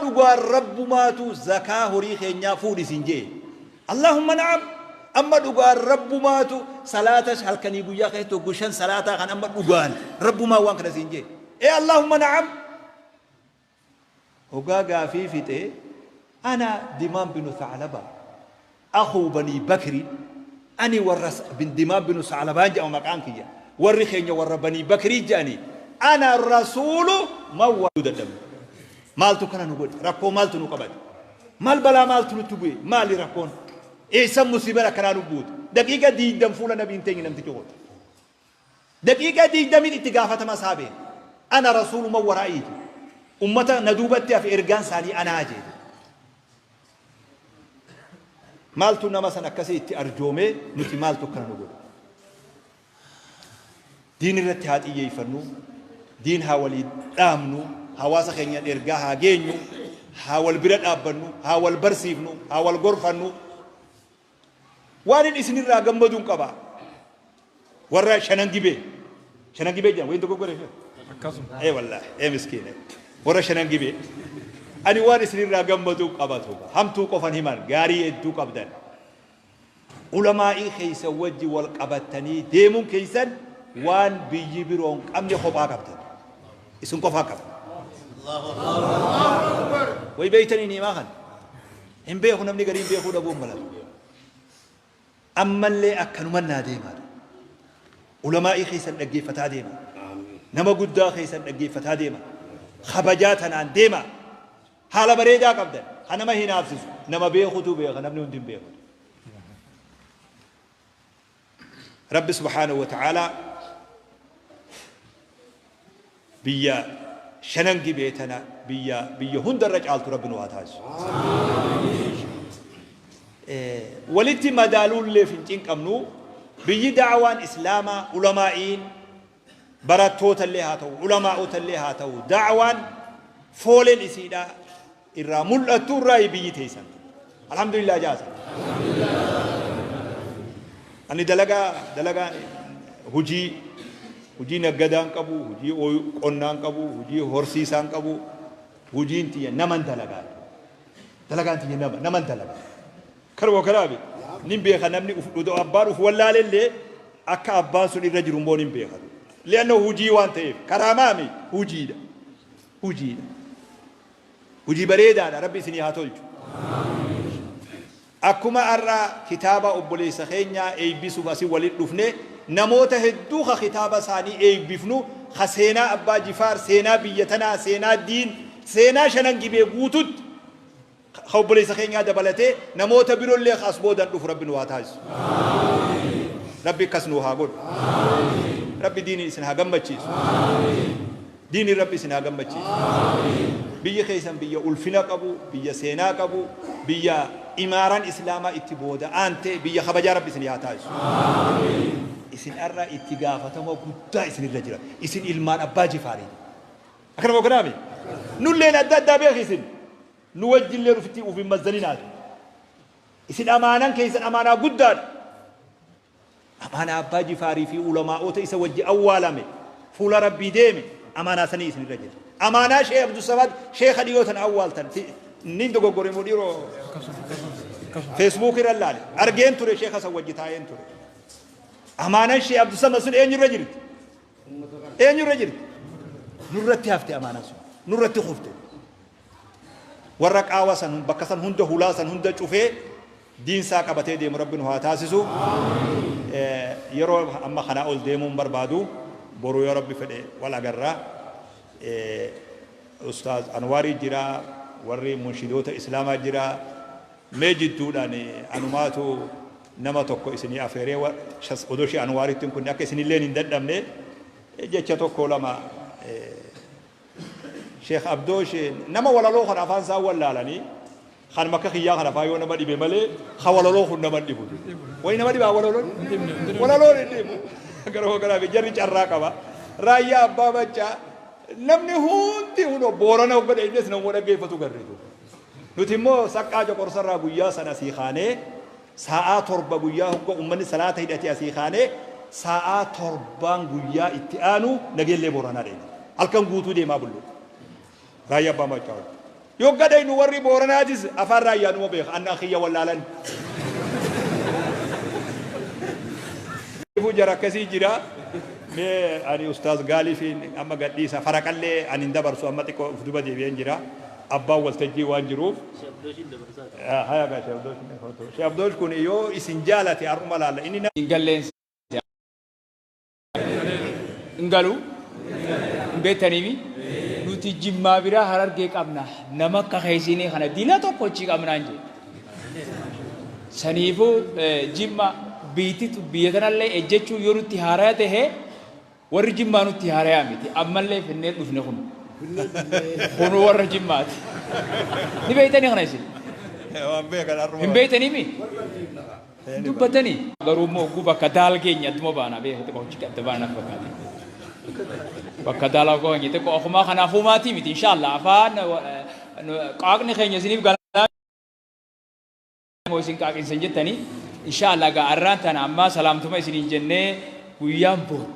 Dhugaan Rabbumaatu zakaa horii keenyaa fuudhi siin je'e? Allaahumma na'am. Amma dhugaan Rabbumaatu salaata halkanii guyyaa keessatti hoggu shan salaataa kan amma dhugaan Rabbumaa waan kana siin je'e? Ee, Allaahumma na'am. Hoggaa gaafii fixe, ana Dimaam binu Tha'laba akhuu banii Bakri, ani warra bin Dimaam binu Sa'labaan jedhama maqaan kiyya, warri keenya warra banii Bakrii jedhani, ana rasuulu man wa dadhabne. Maaltu kana nu godhe? Rakkoo maaltu nu qabate? Maal balaa maaltu nutti bu'e? Maali rakkoon? Eessan musiiban akkanaa nu buute? Daqiiqa 20 fuula nabii hin teenye namtichi kun. Daqiiqaa 20n itti gaafatama isaa beeka. Ana rasuulu man waraa'ii jedhe. Ummata na duubatti hafe ergaan isaanii anaa jedhe. Maaltu nama san akkasii itti arjoomee, nuti maaltu akkana nu godhe? Diin irratti haa xiyyeeffannu, diin haa walii dhaamnu, hawaasa keenyaan ergaa haa geenyu, haa wal bira dhaabbannu, haa wal barsiifnu, haa wal gorfannu. Waanin isinirraa gammaduun qaba. Warra Shanan Gibee. Shanan Gibee jedhama. Wayin dogoggore ishee? Akkasuma. Ee wallaahi. Ee miskiine. Warra Shanan Gibee. Ani waan isinirraa gammaduun qaba tuuba. Hamtuu qofan himan, gaarii hedduu qabdan. Ulamaa'ii keessan wajji wal qabattanii deemuun keessan waan biyyi biroon qabne kophaa qabdan. Isin qofaa qabda. Way beeytanii ni'imaa kana? Hin beeku, namni gariin beekuu dhabuun mala. Ammallee akkanuman naa deemaa. Ulamaa'ii keessan dhaggeeffataa deema. Nama guddaa keessan dhaggeeffataa deema. Kabajaa tanaan deema. Haala bareedaa qabdan. Kan nama hinaafsisu. Nama beekutu beeka, namni hundi hin beeku. Rabbi subhaanahu wa ta'aalaa biyya Shanan Gibee tana biyya hundarra caaltu Rabbi nu haa taasisu. Walitti madaaluulleef hin cinqamnu, biyyi da'awaan islaamaa, ulamaa'iin barattootallee haa ta'u, ulamaa'otallee haa ta'u, da'awaan fooleen isiidha irraa mul'attu irraa biyyi teessan. Alhamdulillah jaasa. Ani dalagaa dalagaa hujii naggadaan qabu, hujii qonnaan qabu, hujii horsiisaan qabu, hujiin tiyya naman dalagaa. Dalagaan tiyya naman dalagaa. Karuma kanaafi nin beeka, namni uf abbaan uf wallaalellee akka abbaan sun irra jiru immoo nin beeka. Li'anna hujii waan ta'eef karaamaami hujiidha. Hujiidha. Hujii bareedaadha, Rabbi isinii haa tolchu. Akkuma har'a kitaaba obboleessa keenyaa eebbisuuf asii walitti dhufne, namoota hedduu ka kitaaba isaanii eebbifnu, ka seenaa Abbaa Jifaar, seenaa biyya tanaa, seenaa diin, seenaa Shanan Gibee guututti ka obboleessa keenyaa dabalatee namoota birollee ka as boodan dhufu Rabbi nu haa taasisu. Rabbi akkas nu haa godhu. Rabbi diiniin isin haa gammachiisu. Diiniin Rabbi isin haa gammachiisu. Biyyi keessan biyya ulfina qabu, biyya seenaa qabu, biyya imaaran islaamaa itti booda aante, biyya kabajaa Rabbi isin haa taasisu. Isin har'a itti gaafatama guddaa isinirra jira. Isin ilmaan Abbaa Jifaarii. Akkana moo kanaami? Nulleen adda addaa beeki isin. Nu wajjillee ufitti uf hin mazzaninaati. Isin amaanan keessan amaanaa guddaadha. Amaanaa Abbaa Jifaarii fi ulamaa'ota isa wajji awwaalame fuula Rabbii deeme, amaanaa sanii isinirra jira. Amaanaa Sheekh Abdussamad, sheekha dhiyoo tana awwaaltan, nin dogoggore moo dhiiroo? Facebook irra laale argeen ture, sheekha san wajji taa'een ture. Amaanaan Sheekh Abdussamad sun eenyurra jirti? Eenyurra jirti? Nurratti hafte, amaanaan sun nurratti kufte. Warra qaawa san, bakka san hunda, hulaa san hunda cufee diinsaa qabatee deemu Rabbi nu haa taasisu. Yeroo amma kanaa ol deemuun barbaadu, boru yoo Rabbi fedhe wal agarra. Ustaaz Anwaarii jira, warri munshidoota islaamaa jira. Mee jidduudhaan anumaatu nama tokko isinii afeeree, odoo ishee Anwaaritti kun akka isinilleen hin dadhabne, jecha tokko lama Sheekh Abdoosh, nama walaloo kana afaan isaan wallaalanii kan makka kiyyaa kana afaan yoo nama dhibe malee, ka walaloo kun nama hin dhibu. Wayi nama dhibaa walaloon? Walaloon hin dhibu. Garuu kanaaf jarri carraa qaba. Raayyaa Abbaa Maccaa namni hundi hunoo Boorana hogga dheenyes nama dhaggeeffatu garreetu. Nuti immoo Saqqaa Coqorsarraa guyyaa sana asii kaanee sa'aa 7 guyyaa hogga uummanni salaata hidhate asii kaanee sa'aa 7n guyyaa itti aanu Nageellee Booranaa deemne. Halkan guutuu deemaa bullu. Raayyaa Abbaa Maccaa wajjin. Yogga dhaynu warri Booranaatis afaan Raayyaa numa beeka. Annaan kiyya wallaalan. Ifuu jara akkasii jira. Mee ani Ustaaz Gaalii fi amma gadhiisa faraqallee ani hin dabarsu, amma xiqqoo of duba deebi'een jira. Abbaan waltajjii waan jiruuf. Haya gaa, Sheekh Abdoosh mee kootu. Sheekh Abdoosh kun yoo isin jaalate har'uma laalla. Inni Hin galleen hin galu, hin beektaniimi. Nuti Jimmaa biraa Harargee qabna, nama akka keessinii kana dila tokko achi qabnaan jedhe. Saniifuu Jimma biitti biyya tanallee ejjechuu yoo nutti haaraya tahe, warri Jimmaa nutti haarayaa miti. Ammallee finnee dhufne, kun warra Jimmaati. Ni beektanii kana isin? Waan beekan har'uma. Hin beektaniimi? Dubbatanii. Garuu immoo hogguu bakka daal keenya adduma baana beeku, xiqqoo hojii adda baana fakkaata. Bakka daalaa keenya xiqqoo akkuma kanaafuu maatii miti, inshallah. Afaan qaaqni keenya isiniif galaa moo isin qaaqinsan jettanii, inshallah. Gaa arraan tana ammaa salaamtuma isiniin jennee, guyyaan boru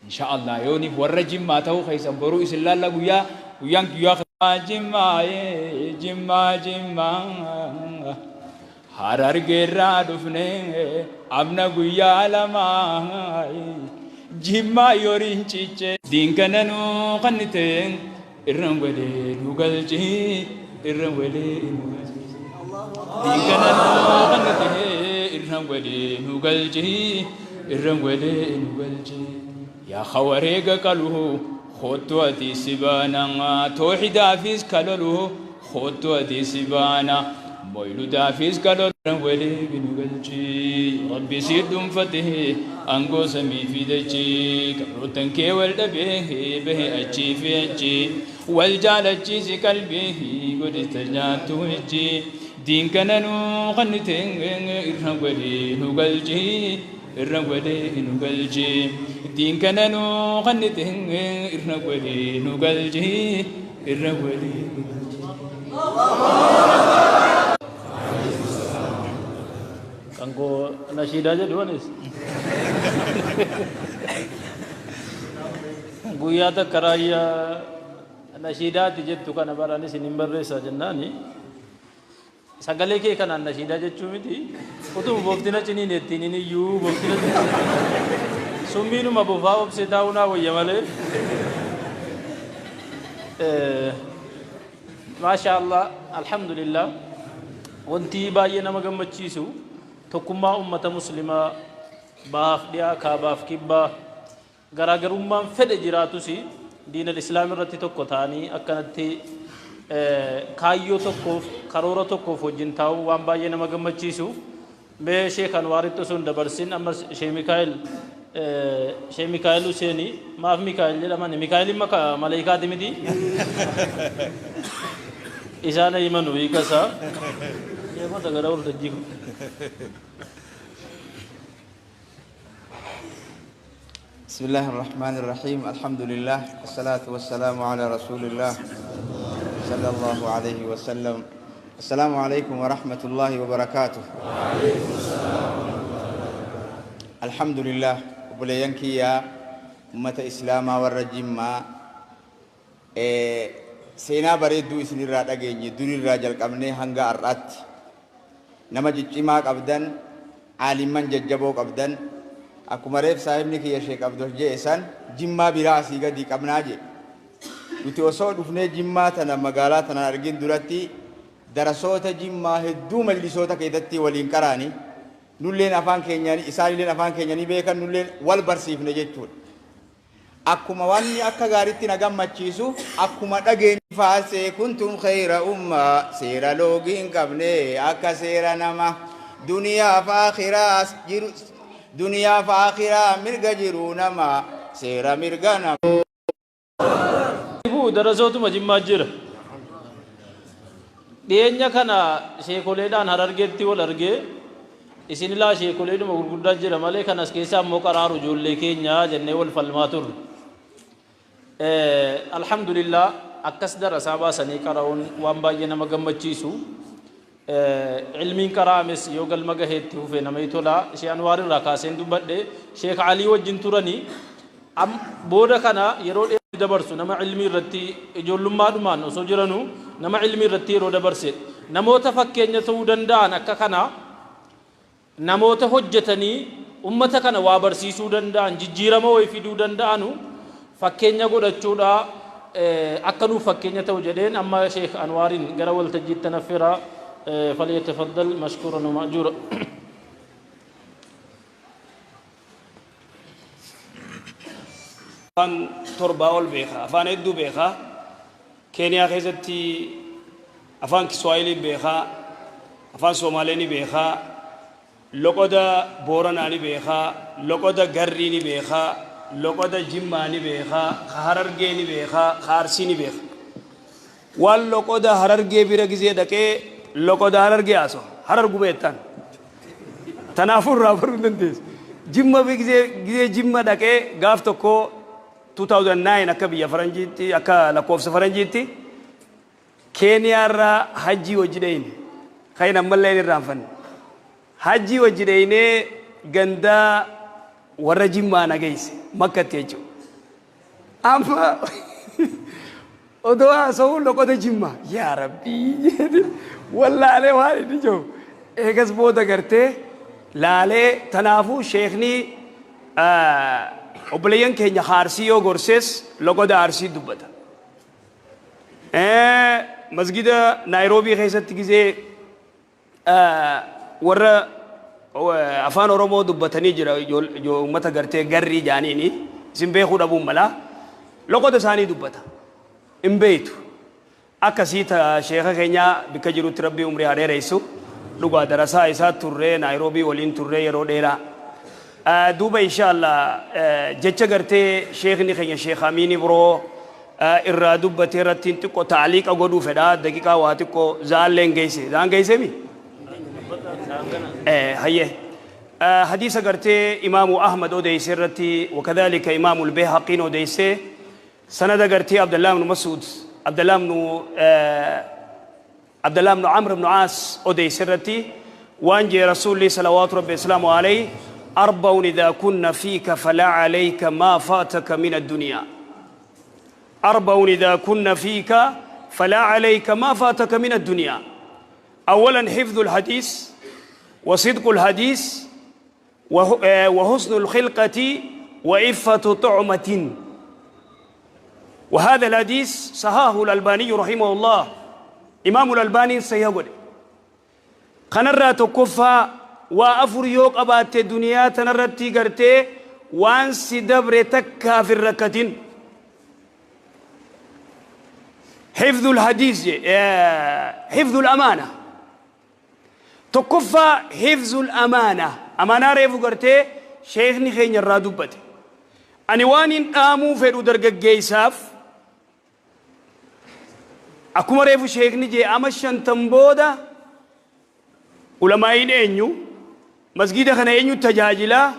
inshallah yooniif warra Jimmaa ta'uu keessan boruu isin laalla. Guyyaa guyyaan guyyaa Jimmaa, Jimmaa, Jimmaa Harargeerraa dhufne, amna guyyaa 2 Jimmaa yoriin ciche. Diinkananuu kannite irran walee nu galchi, irran walee nu galchi. Diinkananuu kannite irran walee nu galchi, irran walee nu galchi. Yaa kawareega qalu, kottu ati si baana. Tooxidaafis kalolu, kottu ati si baana. Moyludaafis kalolu, walee nu galchi. Rabbi si dhuunfate aangoo samii fi dachii. Qabroottan kee wal dhabee bahe achii fi achi. Wal jaalachiisi, qalbii godhita nyaattu ijji. Diinkananuu kannite irra walee nu galchi, irra walee nu galchi. Diinkananuu kannite irra walee nu galchi, irra walee nu galchi. Kan koo nashiidaa jedhu anis. Guyyaa takka Raayyaa nashiidaati jettu kana bara anis hin barreessaa jennaani. Sagalee kee kanaan nashiidaa jechuu miti. Utuma booftina ciniin ittiin hin iyyuu booftina ciniin. Summiinuma bofaa obsee taa'uu naa wayya malee. Maasha Allah, alhamdulillah. Wanti baay'ee nama gammachiisu tokkummaa ummata Muslimaa, bahaaf dhiyaa, kaabaaf kibbaa, garaagarummaan fedhe jiraatus diinal Islaam irratti tokko ta'anii akkanatti kaayyoo tokkoof, karoora tokkoof wajjin taa'uun waan baay'ee nama gammachiisu. Mee Sheek Anwaaritti osoo hin dabarsin ammas Sheek Mikaa'el, Sheek Mikaa'el Huseeni. Maaf Mikaa'el jedhamani? Mikaa'el maka maleeykaati miti? Isaan himanu hiika isaa. Sheekota gara waltajjii kun. بسم الله الرحمن الرحيم، الحمد لله والصلاة والسلام على رسول الله صلى الله عليه وسلم. السلام عليكم ورحمة الله وبركاته. الحمد لله. Obboleeyyan kiyya, ummata Islaamaa warra Jimmaa, seenaa bareedduu isinirraa dhageenye. Durirraa jalqabnee hanga har'aatti nama ciccimaa qabdan, aalimman jajjaboo qabdan. Akkuma reef saahibni kiyya Sheek Abdosh je'e san, Jimmaa biraa asii gadi qabnaa jedhe. Nuti osoo dhufnee Jimmaa tana, magaalaa tanaan argin duratti, darasoota Jimmaa hedduu majlisoota keessatti waliin qaraani. Nulleen afaan keenya, isaanilleen afaan keenya ni beekan, nulleen wal barsiifne jechuudha. Akkuma wanni akka gaariitti na gammachiisu, akkuma dhageenye faasee kuntum khayra ummaa, seera loogii hin qabne akka seera nama, duniyaaf akhiraas jiru, duniyaaf akhiraa mirga jiru nama, seera mirga nama. Buu darasootuma Jimmaa jira. Dhiyeenya kana sheekoleedhaan Harargeetti wal argee, isin ilaa sheekoleedhuma gurguddaa jira malee kan as keessaa immoo qaraaru ijoollee keenya jennee wal falmaa turre. Alhamdulillah, akkas darasaa baasanii qara'uun waan baay'ee nama gammachiisu. Ilmiin qara'ames yoo galma gaheetti fufe namatti tola. Ishee Anwaar irraa kaaseen dubbadhe. Sheek Alii wajjin turanii booda kana yeroo dheeraa Dabarsu nama ilmii irratti ijoollummaadhumaan osoo jiranuu nama ilmii irratti yeroo dabarse, namoota fakkeenya ta'uu danda'an akka kana, namoota hojjetanii ummata kana waa barsiisuu danda'an, jijjiirama wayii fiduu danda'anu fakkeenya godhachuudha. Akka nuuf fakkeenya ta'u jedheen amma Sheekh Anwaariin gara waltajjiitti naffeera. فليتفضل مشكورا ومأجورا. Afaan 7 ol beeka, afaan hedduu beeka. Keeniyaa keessatti afaan Kiswaahilii beeka, afaan Somaalee ni beeka, loqoda Booranaa ni beeka, loqoda Garrii ni beeka, loqoda Jimmaa ni beeka, ka Harargee ni beeka, ka Arsii ni beeka. Waan loqoda Harargee bira gizee dhaqee loqoda Harargee haasawa. Harar gubeettaan tanaafuu irraa baruu hin dandeessu. Jimma gizee Jimma dhaqee gaaf tokko 2009 akka biyya faranjiitti, akka lakkoofsa faranjiitti, Keeniyaarraa hajjii hojii dheyne kan ammallee hin irraanfanne. Hajjii hojii dheynee gandaa warra Jimmaa na geesse, Makkatti jechuudha. Amma odoo haasa'uu loqoda Jimmaa, yaa Rabbii jedhe, wallaalee waan inni jiru. Eegas booda gartee laalee. Tanaafuu sheekni obboleeyyan keenya Arsii yoo gorsees loqoda Arsii dubbata. Masgida Naayiroobii keessatti gizee warra afaan Oromoo dubbatanii jira, uummata gartee garrii jaaniini isin beekuu dhabuun mala, loqoda isaanii dubbata hin beeytu. Akkasii ta sheeka keenyaa bikka jirutti Rabbii umrii haa dheeressu. Dhugaa darasaa isaa turree, Naayiroobii waliin turree yeroo dheeraa. Duuba inshallah jecha gartee sheekni keenya Sheekh Amiini biroo irraa dubbatee irratti xiqqoo taaliiqa godhuu fedha. Daqiiqaa waa xiqqoo zaalleen geesse zaan geessemi hayyee. Hadiisa gartee Imaamu Ahmad odeeyse irratti, wakadhalika Imaamu Albayhaqiin odeeyse, sanada gartee Abdallah ibn Mas'ud, Abdallah ibn Amr ibn Aas odeeyse irratti waan jee Rasuulli salawaatu Rabbi islaamu alayhi: أربع إذا كن فيك فلا عليك ما فاتك من الدنيا. أربع إذا كن فيك فلا عليك ما فاتك من الدنيا: أولا حفظ الحديث، وصدق الحديث، وحسن الخلقة، وعفة طعمة. وهذا الحديث صححه الألباني رحمه الله. إمام الألباني سيقول kanarraa tokkoffaa waa afur yoo qabaatte duniyaa tanarratti gartee waan si dabre takkaaf hin rakkatin. حفظ الحديث، حفظ الأمانة. Tokkoffaa حفظ الأمانة. Amaanaa reefu gartee sheekni keenya irraa dubbate. Ani waan hin dhaamuu fedhu dargaggeessaaf, akkuma reefu sheekni jee, ama 50 booda ulamaa'iin eenyu, masgida kana eenyu tajaajilaa,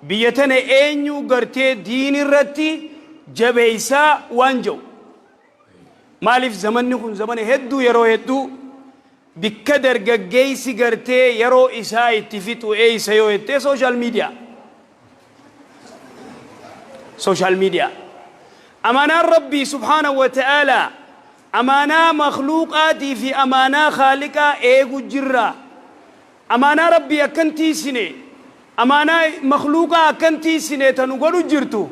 biyya tana eenyu gartee diin irratti jabeeysaa waan jedhu. Maaliif zamanni kun zamana hedduu, yeroo hedduu bikka dargaggeessi gartee yeroo isaa itti fixu eeysa yoo jettee, social media, social media. Amaanaan Rabbii subhaanahu wa ta'aalaa, amaanaa makhluuqaatii fi amaanaa khaaliqaa eegu jirra. Amaanaa Rabbii akkan tiisine, amaanaa makhluuqaa akkan tiisine tanu godhu jirtu.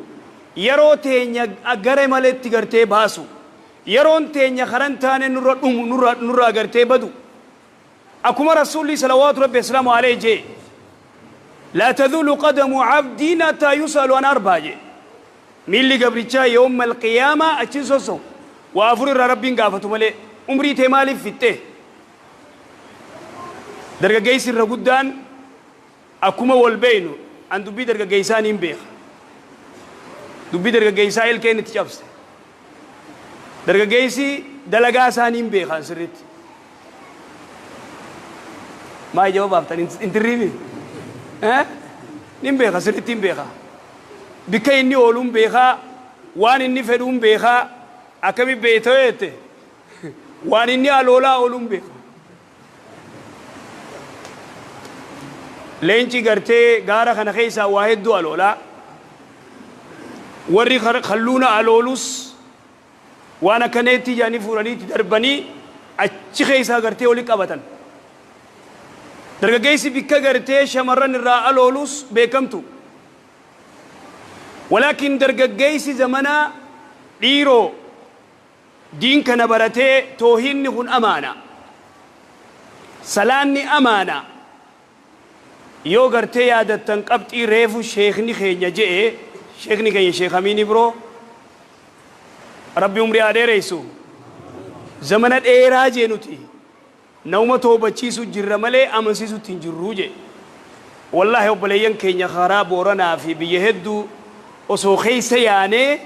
Yeroo teenya gara maletti gartee baasu, yeroon teenya karan taane nurra dhumu, nurraa gartee badu. Akkuma Rasuulli salawaatu Rabbi islaamu alayhi jee: لا تزول قدم عبد حتى يسأل عن أربع jee. Miilli gabrichaa يوم القيامة achin sosso waa afur irraa Rabbiin gaafatu malee. Umrii tee maaliif fixxe? Dargaggeessi irra guddaan akkuma wal beeynu, an dubbii dargaggeessaa niin beeka. Dubbii dargaggeessaa ilkeen itti cabse. Dargaggeessi dalagaa isaa niin beeka an sirriitti. Maa ija baaftan intirriimi? Nin beeka, sirriitti hin beeka. Bikka inni ooluun beekaa, waan inni fedhuun beekaa. Akkami beeyta jette, waan inni aloolaa ooluun beeka. Leenci gartee gaara kana keessaa waa hedduu aloolaa. Warri kalluuna aloolus waan akkaneetti jaanii fuudhaniitti darbanii achi keessaa gartee oli qabatan. Dargaggeessi bikka gartee shamarran irraa aloolus beekamtu. Walaakin dargaggeessi zamanaa dhiiroo diin kana baratee toohinni kun amaana. Salaanni amaana. Yoo gartee yaadattan qabxii reefu sheekni keenya je'e, sheekni keenya Sheekh Amiin Ibroo Rabbi umrii haa dheereysu. Zamana dheeraa jee nuti nauma toobachiisu jirra malee amansiisutti hin jirruu jee. Wallaahi obboleeyyan keenya karaa Booranaa fi biyya hedduu osoo keessa yaanee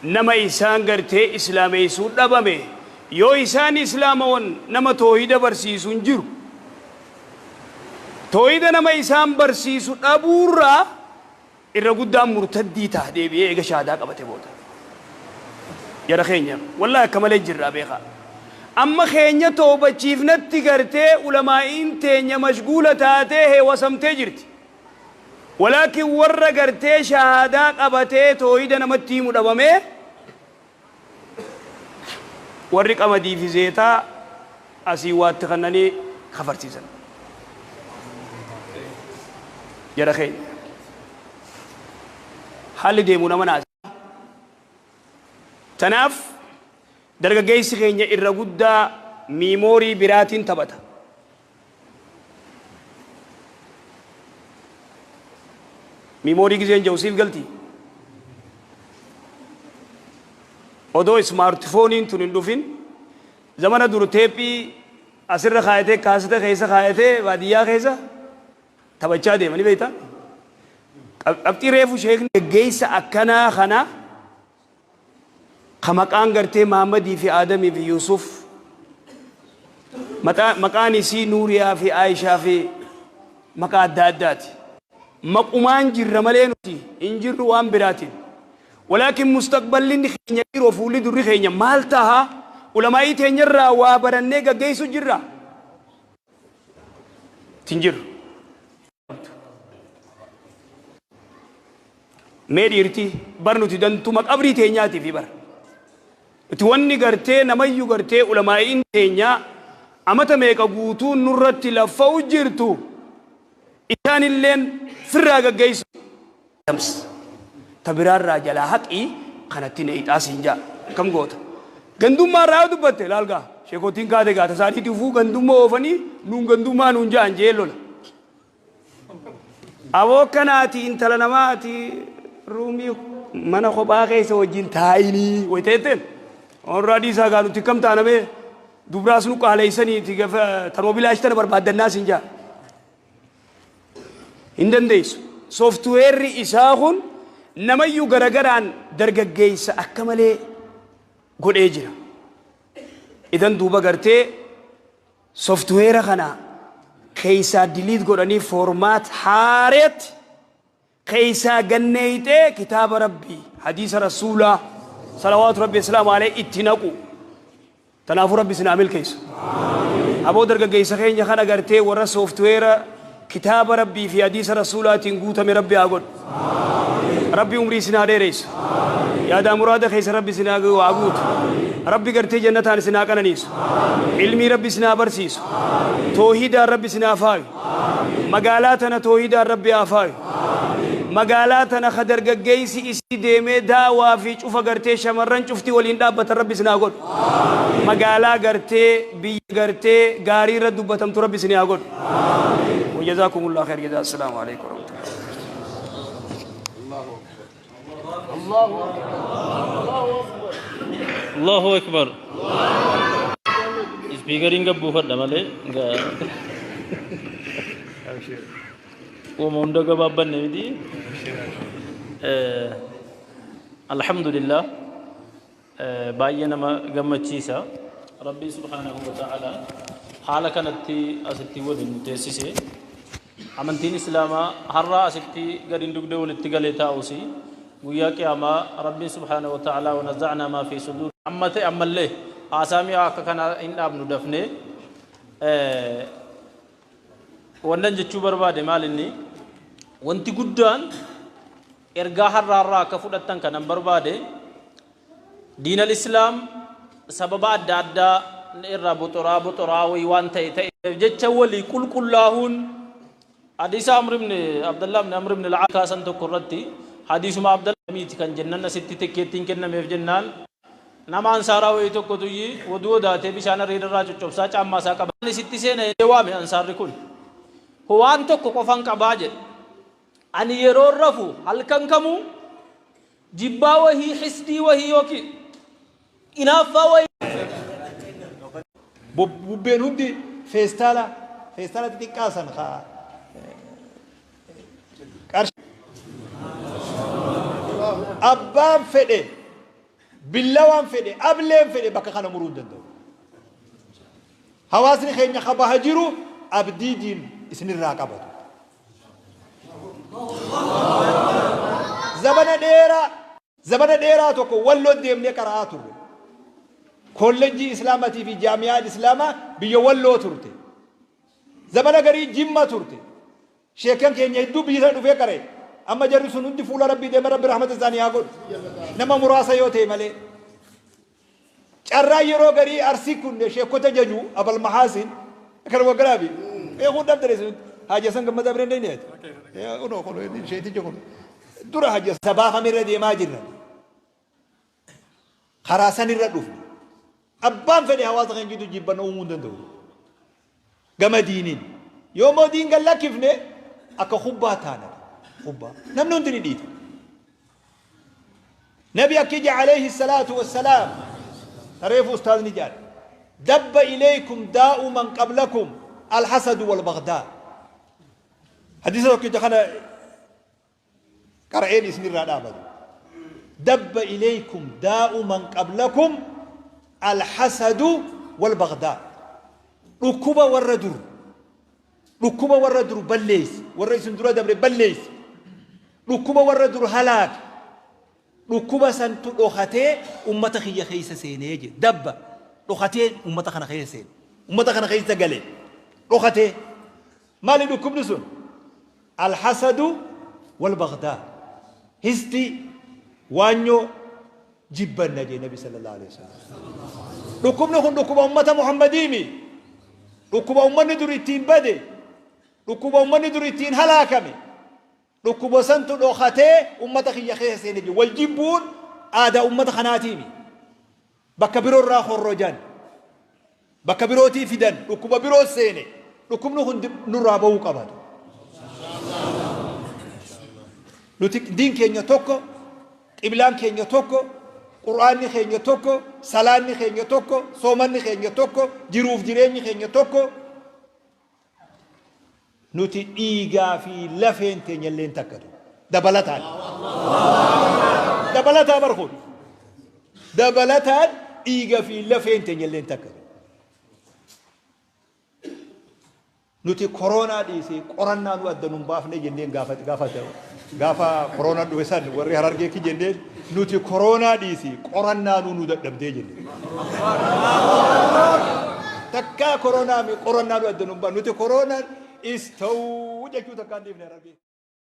nama isaan gartee islaameysuu dhabame, yoo isaan islaamawan nama toohida barsiisu hin jiru. Toohida nama isaan barsiisu dhabuurraa irra guddaan murtaddii taha deebi'ee eega shahaadaa qabate booda. Jara keenya wallaahi akka malee jirraa beekaa. Amma keenya toobachiifnatti gartee ulamaa'iin teenya mashguula taatee heewasamtee jirti. Walaakin warra gartee shahaadaa qabatee toohida namatti himu dhabamee warri qamadii fi zeetaa asii waatti kannanii kafarsiisan. Jara keenya haalli deemu nama naasisa. Tanaaf dargaggeessi keenya irra guddaa miimoorii biraatiin taphata. Miimoorii gizeen jedhu siif galtii? Odoo ismaartifooniin tun hin dhufin zamana dur teephii asirra kaayatee kaaseta keessa kaayatee baadiyyaa keessa taphachaa deema ni beektaa? Qabxii reefu sheekni geggeessa akkanaa kana ka maqaan gartee Mahammadii fi Aadamii fi Yuusuf, maqaan isii Nuuriyaa fi Aayishaa fi maqaa adda addaati. Maqumaan jirra malee nuti hin jirru waan biraatiin. Walaakin mustaqballinni keenya dhiiroo fuulli durri keenya maal taha? Ulamaa'ii teenyarraa waa barannee gaggeessu jirra? Hin jirru. Mee dhiirti bar nuti dantuma qabrii teenyaatiifi bar. Nuti wanni gartee namayyu gartee ulamaa'iin teenyaa amata meeqa guutuu nurratti laffa'u jirtu isaanilleen firraa gaggeessu. Dams ta biraarraa jalaa haqii kanatti neeyxaa siin jaa. Akkam goota? Gandummaa irraa yoo dubbatte laal gaa sheekotiin kaate gaa tasaaniitii ufuu gandummaa oofanii nuun gandummaa nuun ja'an jee lola. Aboo akkanaati intala namaati ruumii mana kophaa keessa wajjin taa'inii wayita jetteen. Warraa dhiisaa gaa nuti akkam taana mee dubraas nu qaaleessaniiti tanuma bilaash tana barbaaddannaa siin jaa. Hin dandeessu. Sooftiweerri isaa kun namayyuu garagaraan dargaggeessa akka malee godhee jira. Idan duuba gartee softweera kana keessaa delete godhanii format haareetti keessaa ganneeyxee kitaaba Rabbii, hadiisa Rasuulaa salawaatu Rabbi islaamu alayhi itti naqu. Tanaafuu Rabbi isin haa milkeessu. Aboo dargaggeessa keenya kana gartee warra softweera kitaaba Rabbii fi hadiisa Rasuulaatiin guutame Rabbi haa godhu. Rabbi umrii isin haa dheereysu. Yaadaa muraada keessa Rabbi isin haa guutu. Rabbi gartee jannataan isin haa qananiisu. Ilmii Rabbi isin haa barsiisu. Toohidaan Rabbi isin haa faayu. Magaalaa tana toohidaan Rabbi haa faayu. Magaalaa tana ka dargaggeessi isii deemee daawaa fi cufa gartee shamarran cufti waliin dhaabbatan Rabbi isin haa godhu. Magaalaa gartee biyya gartee gaarii irra dubbatamtu Rabbi isin haa godhu. Wajazaakumullaa khayr jazaa. Assalaamu alaikum warahmatullahi. Allahu Akbar. Ispiikariin gabbuufadha malee. Uuma hunda gabaabbanne miti. Alhamdulillah. Baay'ee nama gammachiisa. Rabbii subhaanahu wa ta'ala haala kanatti asitti waliin nu teessise. Amantiin Islaamaa har'a asitti gadi dugda walitti galee taa'us guyyaa qiyaamaa Rabbiin subhaanahu wa ta'ala wa nazacnaa maa fi suduur amma ta'e ammallee haasaa mi'aa akka kanaa hin dhaabnu dafnee. Wannan jechuu barbaade maal inni wanti guddaan Ergaa har'aarraa akka fudhattan kanan barbaade, diinal islaam sababa adda addaa irraa boxoraa boxoraa wayii waan ta'e ta'eef jecha walii qulqullaahuun, hadiisa Amr ibn Abdallah ibn Amr ibn al kaasan tokko irratti, hadiisuma Abdallah miiti kan jennan asitti tikkeettiin kennameef jennaan, nama ansaaraa wayii tokkotu woduu odaatee bishaan hariira irraa coccobsaa caammaa isaa qaba. Isitti seena waame. Ansaarri kun waan tokko qofan qabaa jedhe: ani yeroo rafu halkan kamuu jibbaa wahii, xisdii wahii yookiin inaaffaa wahii Bubbeen hundi feestaala feestaala xixiqqaa san haa qarshii abbaan fedhe, billawaan fedhe, ableen fedhe bakka kana muruu hin danda'u. Hawaasni keenya kabaha jiru abdii diin isinirraa qabatu. Zabana dheeraa, zabana dheeraa tokko Walloo deemnee qara'aa turre. Kollejjii Islaamatii fi jaamiyaan Islaamaa biyya Walloo turte. Zabana garii Jimma turte. Sheekan keenya hedduu biyya sana dhufee qara'e. Amma jarri sun hundi fuula Rabbii deema, Rabbi rahmata isaanii haa godhu. Nama muraasa yoo ta'e malee. Carraa yeroo garii Arsii kun sheekota jaju Abal Mahaasin kan waggaraabi. Beekuun dhabdare sun Haaji Hasan Gammadaa bireen dandeenyeeti. Kunoo kun sheeticha kun dura Haaji sabaa kamirra deemaa jirra. Karaa sanirra dhufne. Abbaan fedhe hawaasa keenya jidduu jibbanna uumuu hin danda'u. Gama diiniin. Yoo immoo diin gad lakkifne akka kubbaa taana. Kubbaa. Namni hundi ni dhiita. Nabi akki ija alayhi salaatu wassalaam tareefu ustaazni jedhan. Dabba ilaykum daa'u man qablakum alhasadu wal bagdaa. Hadiisa tokkicha kana qara'een isinirraa dhaabatu. Dabba ilaykum daa'u man qablakum alhasadu wal bagdaa. Dhukkuba warra dur. Dhukkuba warra dur balleessi. Warra isin dura dabre balleessi. Dhukkuba warra dur halaake. Dhukkuba santu dhokatee ummata kiyya keessa seenee jedhe. Dabba dhokatee ummata kana keessa seene. Ummata kana keessa gale. Dhokatee. Maali dhukkubni sun? Alhasadu wal bagdaa. Histi waanyoo jibbanna jee Nabi sallallahu alaihi wasallam. Dhukkubni kun dhukkuba ummata Muhammadiimi. Dhukkuba ummanni dur ittiin bade. Dhukkuba ummanni dur ittiin halaakame. Dhukkuba santu dhokatee ummata kiyya keessa seene jee. Wal jibbuun aadaa ummata kanaatiimi. Bakka biroorraa horrojan. Bakka birootii fidan. Dhukkuba biroo seene. Dhukkubni kun nurraa bahuu qabatu. Nuti diin keenya tokko, qiblaan keenya tokko, Qur'aanni keenya tokko, salaanni keenya tokko, soomanni keenya tokko, jiruuf jireenyi keenya tokko. Nuti dhiigaa fi lafeen teenya illeen takkatu. Dabalataan. Dabalataa bar kun. Dabalataan dhiiga fi lafeen teenya illeen takkatu. Nuti koronaa dhiisee qorannaa nu adda nun baafne jenneen, gaafa gaafa gaafa koronaa dhufe san warri Harargeetti jenneen, nuti koronaa dhiisee qorannaa nu dadhabdee jenneen. Takkaa koronaa mi qorannaa nu adda nun baafne, nuti koronaan istawuu jechuu takkaan dhiifne Harargee.